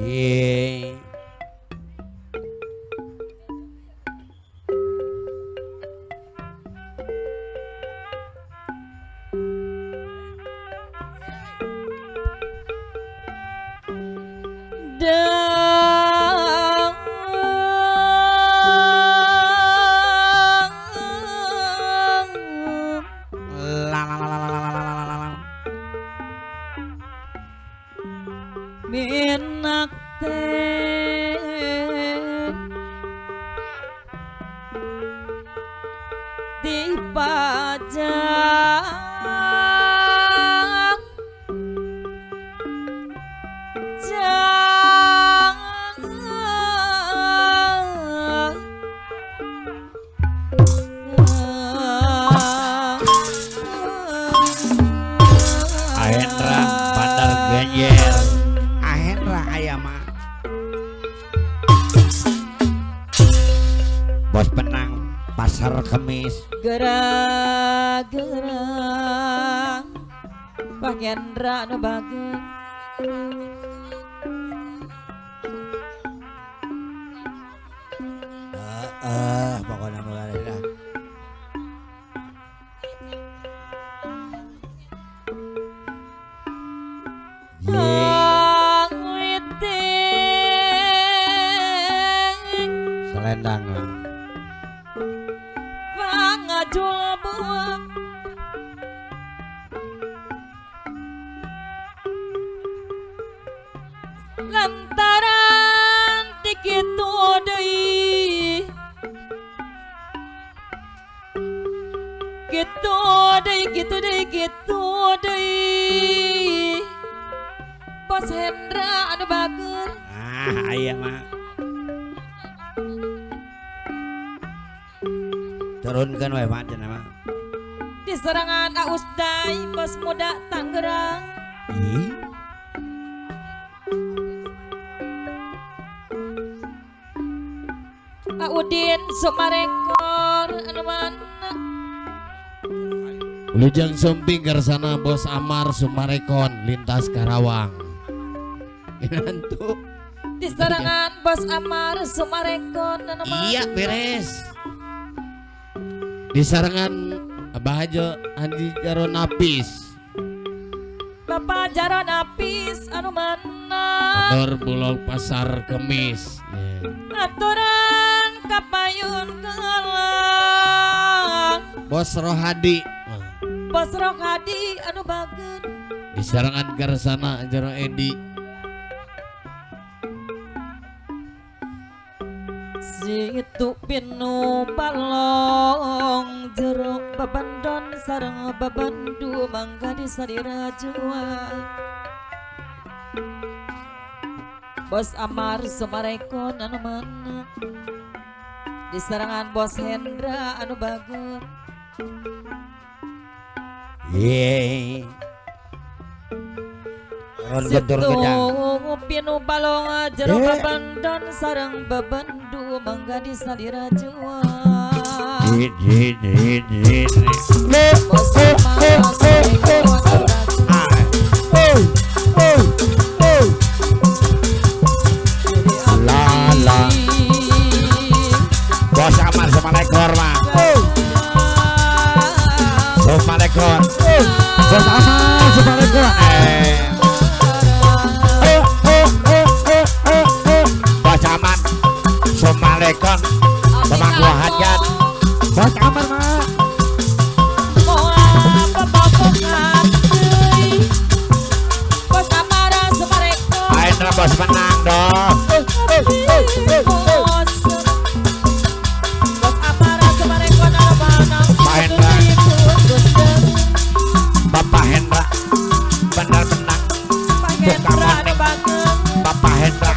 Ye. Minak teh dipajang jang Ahendra Bandar Genjer. Ahendra aya mah. Bos penang Pasar Kemis. Gerak-gerak Pak Hendra nu bageung. Heeh, pokona mah dah. Selendang pangajul buang lantaran dikitu deui kitu deui kitu deui kitu deui Bos Hendra anu bager. Ah aya mah. Turunkan wae mah cenah mah. Di serangan Ausdai bos muda Tangerang. Ih. Udin Sumarekor anu mana? Wilujeng Sumping kersana Bos Amar Sumarekon lintas Karawang. Inantu. Di serangan Bos Amar Sumarekon anu mana? Iya beres. Di sarangan Abah Hajo Haji Jaro Napis. Bapak Jaro Napis anu mana? Kantor Bulog Pasar Kemis. Yeah. Aturan kapayun kelang. Bos Rohadi. Bos Rohadi anu bageun. Di sarangan Garsana Jaro Edi. Situ pinu balong jero babandon sareng babandu mangga di salira jua. Bos Amar Sumarekon anu mana? Di serangan Bos Hendra anu bager. Ye. Situ pinu balong jero babandon sareng babandu mangga di salira jua. Bos Amar Sumarekon anu La la. Bos Amar Sumarekon mah. Sumarekon. Bos Amar Sumarekon. Bos Amar Sumarekon pemangku hajat. Bos Amar mah. Bos Amar Sumarekon. Ayo bos menang dong. Bos Amar Sumarekon anu mana? Pak Hendra. Bapak Hendra benar menang. Pak Hendra anu bageung. Bapak Hendra.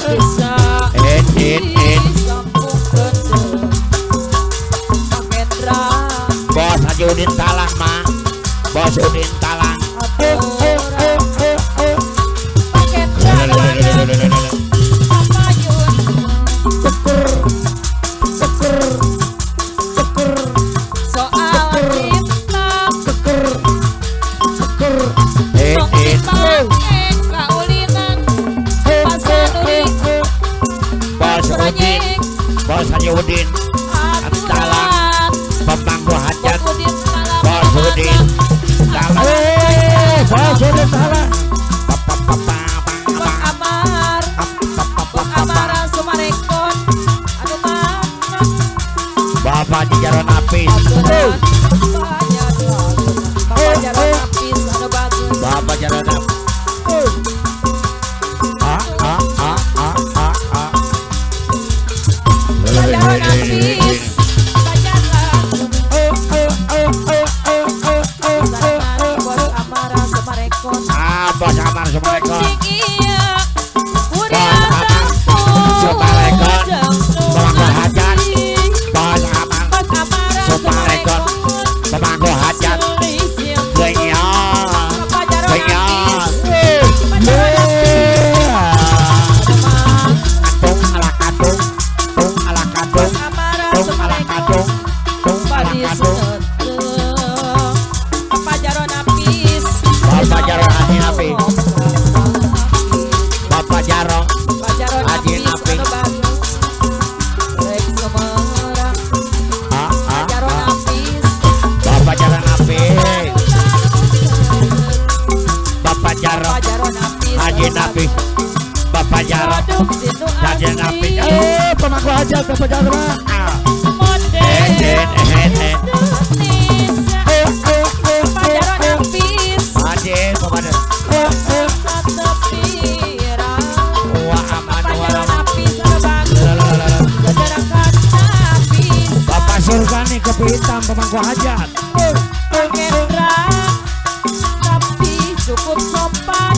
Bisa disambungkeun Pak Hendra. Bos Haji Udin Talang mah. Bos Udin Talang. Pak Hendra anu bageung. Papayun. Soal cinta. Tong dipake kaul pemangku hajat Bapak Jarwa. Bapak Surgani kopi hitam pemangku hajat. Tapi cukup sopan.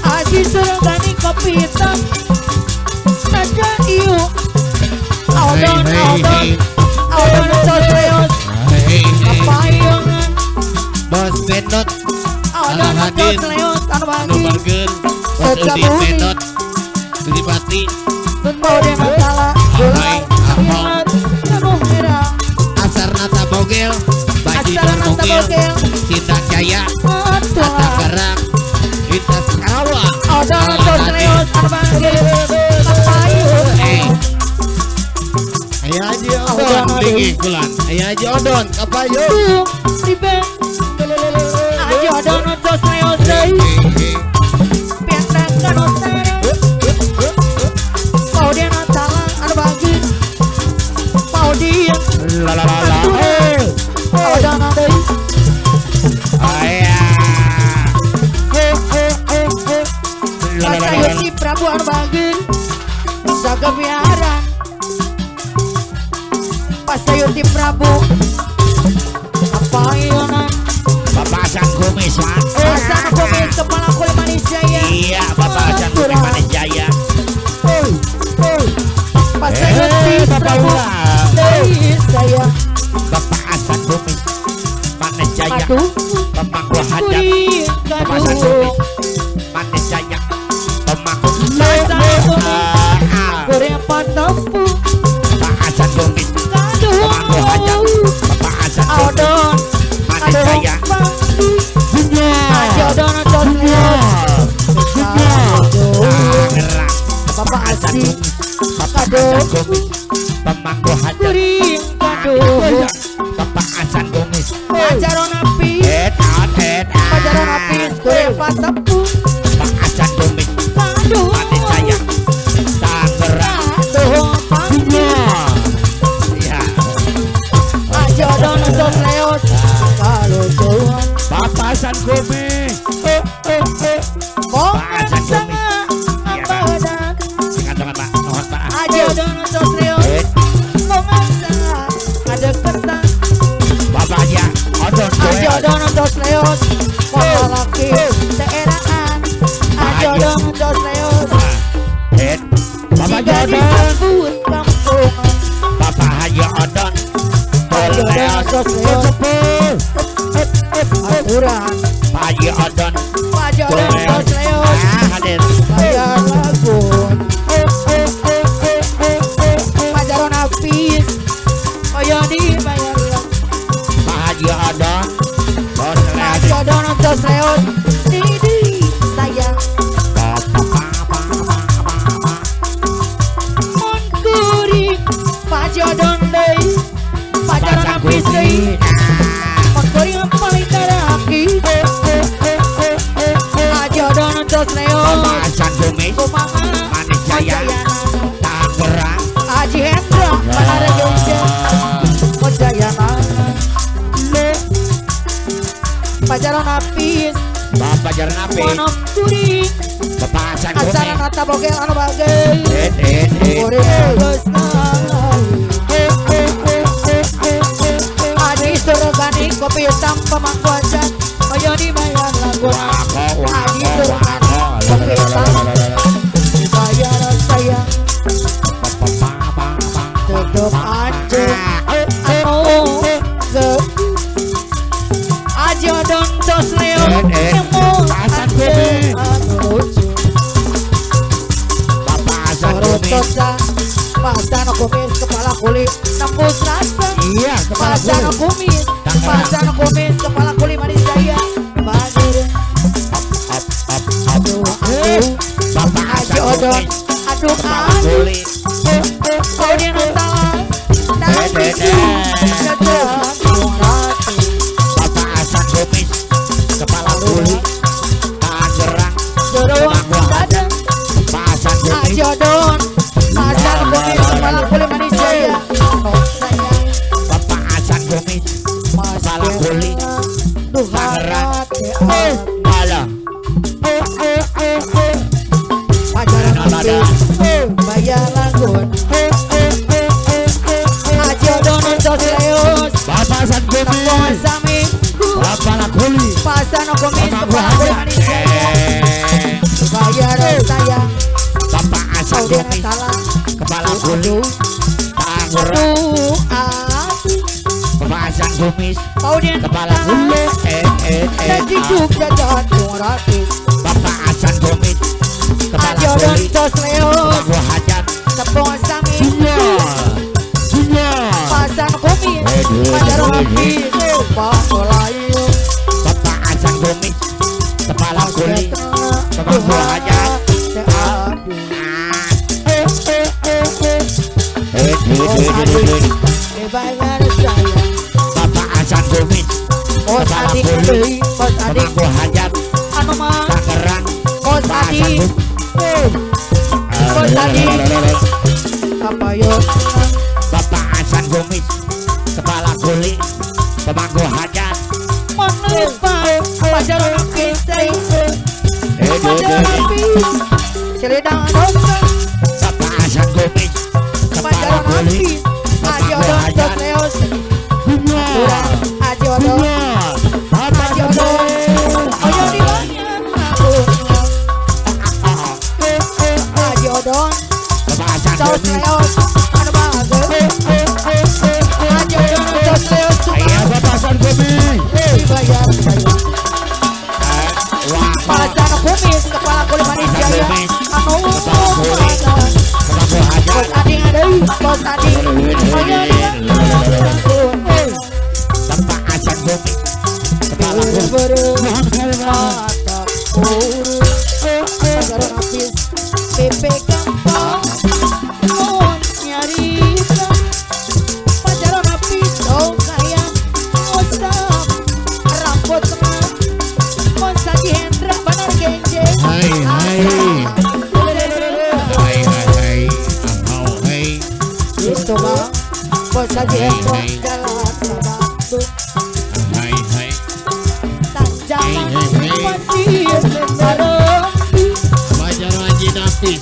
Aji surgani kopi hitam. Audon Audon Audon Sosreos Kapayungan Bos Benot Audon Sosreos anu Anu Bargen Bos Udin Benot Bupati Hai Asarnata Bogel Baji Bogel Cinta Jaya Tata Gerang Lintas Karawang Ayah Haji Odon Bulan Ayah Haji Odon Kapayun Haji Odon La la la la. Pasayuti Prabu anu bagin sagabiaran Pasayuti Prabu kapayunan Bapak Hasan Kumis Pak Hasan Kumis kepala kulit manis jaya. Iya Bapak Hasan Kumis manis jaya. Pasayuti Prabu saya Bapak Hasan Kumis manis jaya. Pemangku hajat Bapak Hasan Kumis manis jaya. Pemangku goreng patapu Bapak Hasan Kumis pemangku hajat Bapak Hasan Kumis manis jaya. Bapak Hasan Bapak Hasan Kumis pemangku hajat Bapak Hasan Kumis Pajaron api Pajaron api goreng patapu Bapak Hasan Kumis manis jaya Tangerang iya Bapak Hasan Kumis Bapak Hasan Kumis iya Pak singkat Pak nuhun Pak Bapak Haji Odon Ajo Dos Leos laki daerahan Ajo Dos Leos Bapak Haji Odon Bapak Haji Odon Dos Leos Pak Haji Odon Pak Haji Odon Dos Leos hadir bayar lagu Pajaron Hafiz koyo dibayar Pak Haji Odon Dos Pak Haji Leos Odon Dos Leos Didi sayang Mon kuring Pak Haji Odon deui Pajaron Hafiz deui Mon kuring paling taraki Haji Odon Dos Leos Bapak Hasan Kumis Kumaha manis jaya Tangerang Haji Hendra Panara Jogja Mojayana Pajaron Hafiz Bapak Jalan Hafiz Monom kuring Bapak Hasan Kumis Acara kata bogel anu bagel Kuring geus Haji Surgani kopi hitam pemangku hajat koyo dibayar lagu Haji Surgani kopi hitam dibayar sayang tutup aja anu Haji Odon Dos Leo Hasan Kumis Bapak Hasan Kumis Hasan Kumis kepala kulit nembus rasa. Iya kepala Hasan kulit Kumis Hasan Kumis kepala kulit manis jaya Bagir aduh Bapak Haji Hasan Odon Kumis aduh kepala aduh kulit kau di nonton Bapak Hasan Kumis kepala kulit Tangerang Jeroang badan Bapak Hasan Kumis Haji Odon Hasan Kumis kepala kulit manis jaya Bapak Hasan Kumis kepala kulit Tangerang Alah Pajaran Hafiz bayar lagun Haji Odon Dos Leos Bapak Hasan Kumis Sami kepala kulit Hasan Kumis kepala kulit manis jaya bayar sayang Bapak Hasan Saudara Kumis salah kepala kulit Tangerang. Bapak Hasan Gomis kepala kuli. Bapak Hasan Gomis kepala kuli. Pemangku hajat. Bapak Hasan Gomis kepala kuli. Pemangku hajat. Bapak Hasan Gomis kepala kuli. Pemangku hajat. Tangerang. Bapak Hasan Bapak Hasan Gomis kepala kuli. Pemangku hajat. Bapak Hasan Gomis kepala kuli. Pemangku hajat. Bapak Hasan Gomis. Bapak Hasan Gomis. Kepala kuli manis jaya. Bapak Hasan Gomis kepala kuli. Hai hai hai hai hai. Hai hai. Wajar Haji Nafis.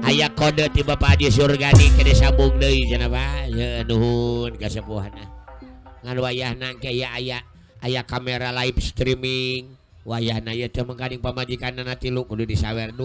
Aya kode ti Bapak Haji Surgani ke disambung deui cenah Pak. Ya nuhun kasepuhana. Ngan wayahna ke aya aya kamera live streaming. Wayahna ieu teh mangkaning pamajikanna tilu kudu disawer dua.